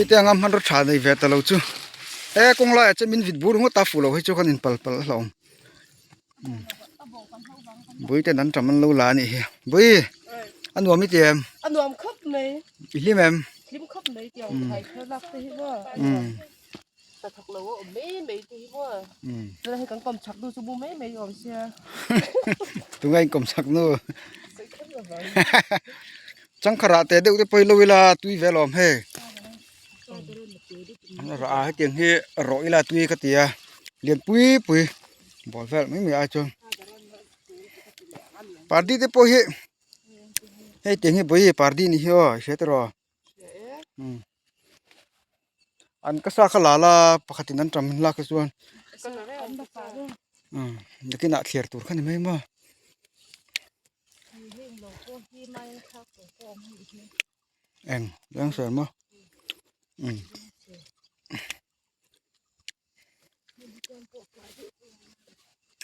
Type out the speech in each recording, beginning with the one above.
te anga hmanraw tha nei ve ta lo chu he kawng laiah chuan min vit bur ngawt a fuh loh hi chu kan inpal palh hlauh bui ten an tam an lo la a nih hi bui a nuam i ti em a nuam khawp mai i hlim em hlim khawp mai tiang thai thar lak te hi maw a nuam ta thawk lo a awm mai mai te hi maw chuan hei kan kawm chak nu chu mu mai mai awm sia tunga in kawm chak nu changkharah te deuh te pawh hi lo ila tui ve alawm hei rah a hetiang hi rawh ila tui ka ti a lian pui pui bawl vel mai mai ai chuan pardi te pawh hi hei tiang hi bawi pardi ni hi aw i hria tiraw an ka sa kha la la pakhatin an tam lak hi chuan nakinah thliar tur kha ni mai maw. Eng leng ser maw umm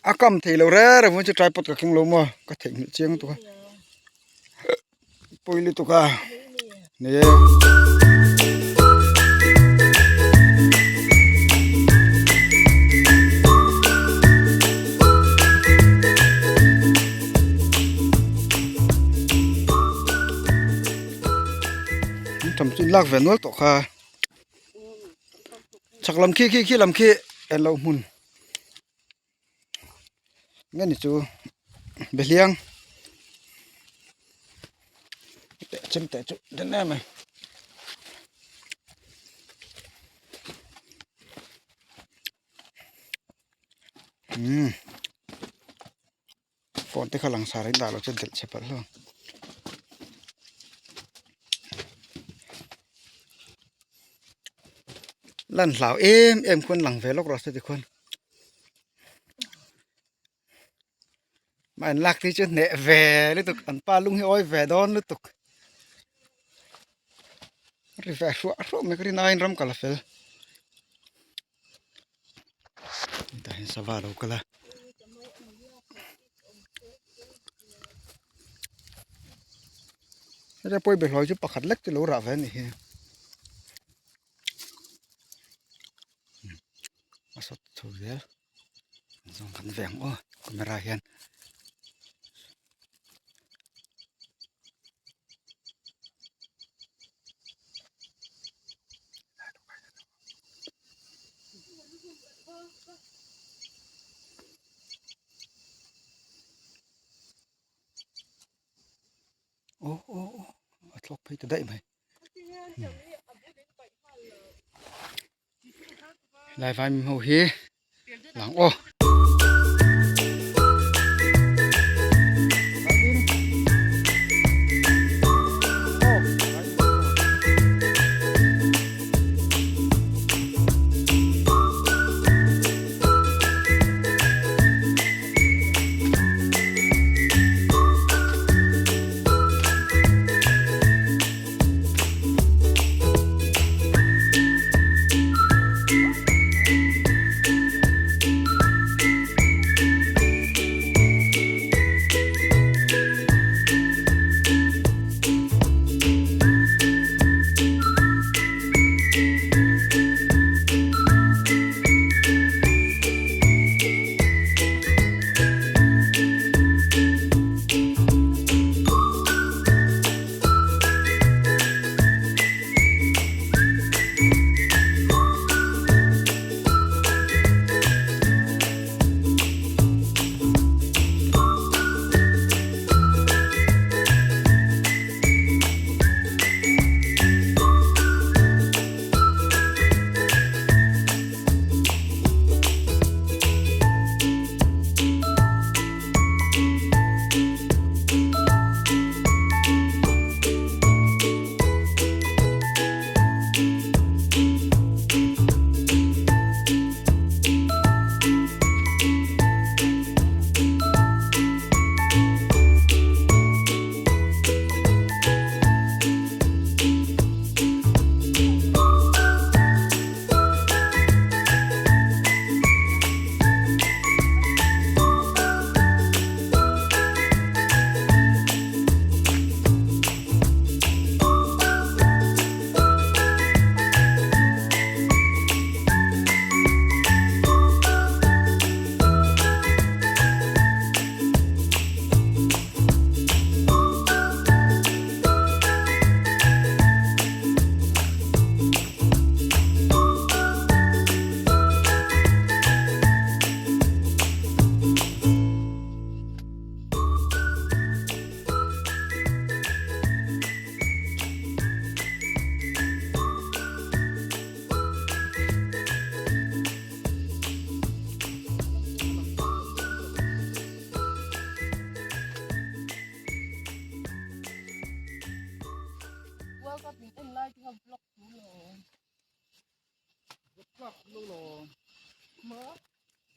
a kam thei lo reng reng chu tripod ka keng lo maw ka theihnghilh chiang lutuk a pawi lutuk a ni e. Tham chu lak ve nual tawh kha chhak lam khi khi khi lam khi en loh hmun nge ni chu behliang teh chem teh chu den em mai umm. Phone te kha lang sar in dah loh chuan delh chhe palh hlawm. Lan hlau em em khuan lang ve lawk rawh se tikhuan. Mah an lak te hi chu hneh ve lutuk an pa lung hi awi ve dawn lutuk. Ri ve hruah hruah mai ka rin aiin ram kal a fel. Tah hian sava a lo kal a heta pawi bawlhhlawh chu pakhat lek chu lo rah ve a nih hi a sawt chho zel zawng kan ve ang aw camera hian. Aw aw aw a thlawk phei ta daih mai helai vai mi ho hi lang aw.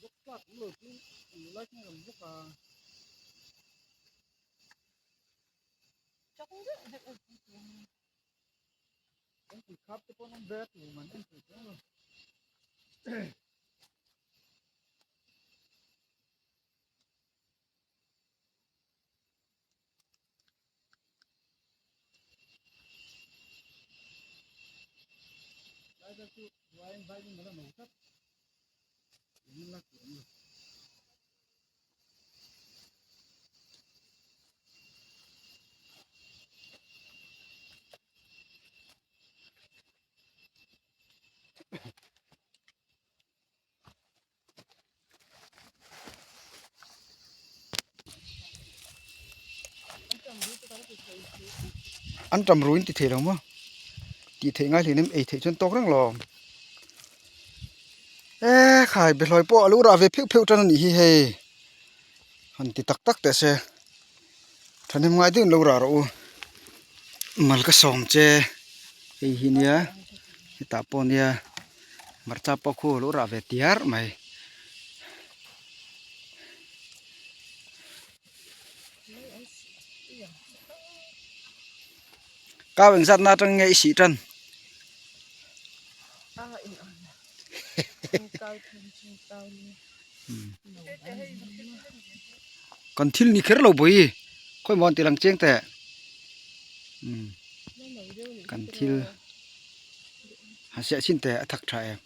Vawk tlak awm lo chu eng lai khan kan vawk a. Chak deuh deuh a ti tih ang. Kan tui khap te pawh an awm ve a tur man en thei chiang lo. Lai vel chu ruaiin vaiin a la no tlat. Engin lak tur awm lo. An tam ruin ti thei lo maw tih theih ngai hleinem ei theih chuan tawk reng lo e khai behlawi pawh a lo rah ve pheuh pheuh tan a nih hi hei han ti tak tak teh se thahnem ngai deuhin lo rah rawh u mal ka sawm che hei hi nia hetah pawh nia hmarcha pawh khu a lo rah ve tiar mai. Kau engzat na atang nge i sih tan? Kan thil ni kher lo bawi khawi maw an ti lang chiang teh kan thil han siah chin teh a thak tha em.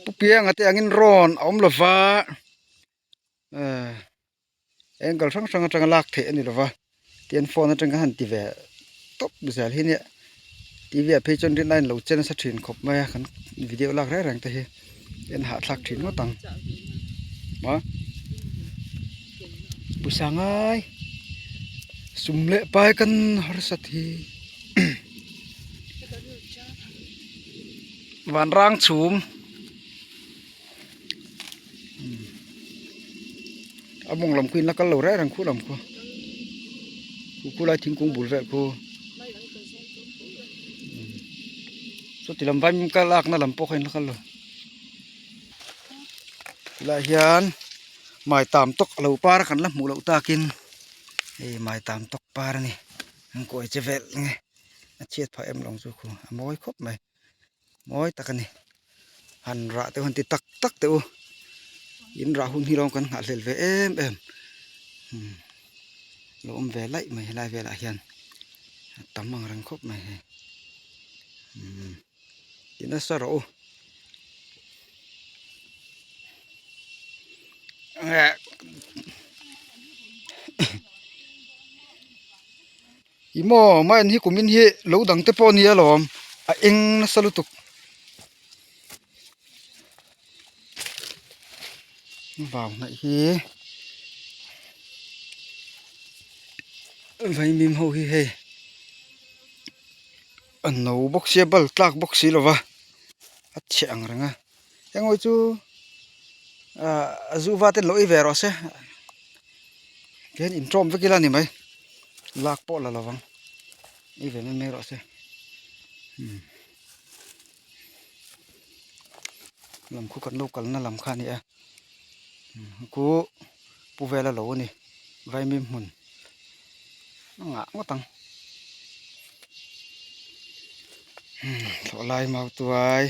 Pu Pianga te angin rawn a awm lova ehh angle hrang hrang atanga lak theih a ni lova tin phone atang khan han ti ve tawp zel hi nia T V ah phei chuan rin a inlo che nasa thin khawp mai a kan video lak reng reng te hi en hahthlak thin ngawt ang maw pawisa ngai sum leh pai kan harsat hi. Vanrang chhum a mawng lam khu in la kal lo reng reng khu lam khu khu khu lai thingkung bul vel khu chuti lam vaimim ka lakna lam pawh kha in la kal lo tilai hian mai tam tawk a lo par a kan la hmuh loh takin hei mai tam tawk par a ni an kawi che vel nge a chhiat phah em lo chu khu a mawi khawp mai mawi tak a ni han rah te han ti tak tak teh u in rah hun hi lawm kan nghah hlel ve em em lo awm ve laih mai helai velah hian a tam ang reng khawp mai hei ti nasa rawh u Ih maw mine hi kumin hi lo dang te pawh a nia lawm a eng nasa lutuk vau hnaih hi vaimim ho hi hei a no bawk sia bal tlak bawk si lova a chhe ang reng a engawih chu ah a zu va ten lo ei ve rawh se tihian intawm vek ila a ni mai lak pawh la lovang ei ve mai mai rawh se lam khu kan lo kalna lam kha a ni a khu pu vela lo a ni vaimim hmun a ngah ngawt ang thlawh lai mau tuai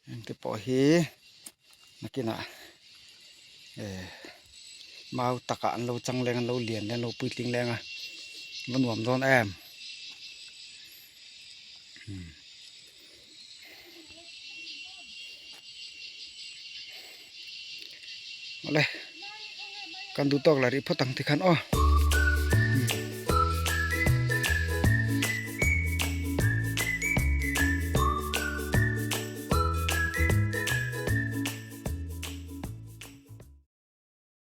heng te pawh hi nakinah eh mau takah an lo chang leng an lo lian leng an lo puitling leng a va nuam dawn em. Awle kan duh tawk la rih phawt ang tikhan aw.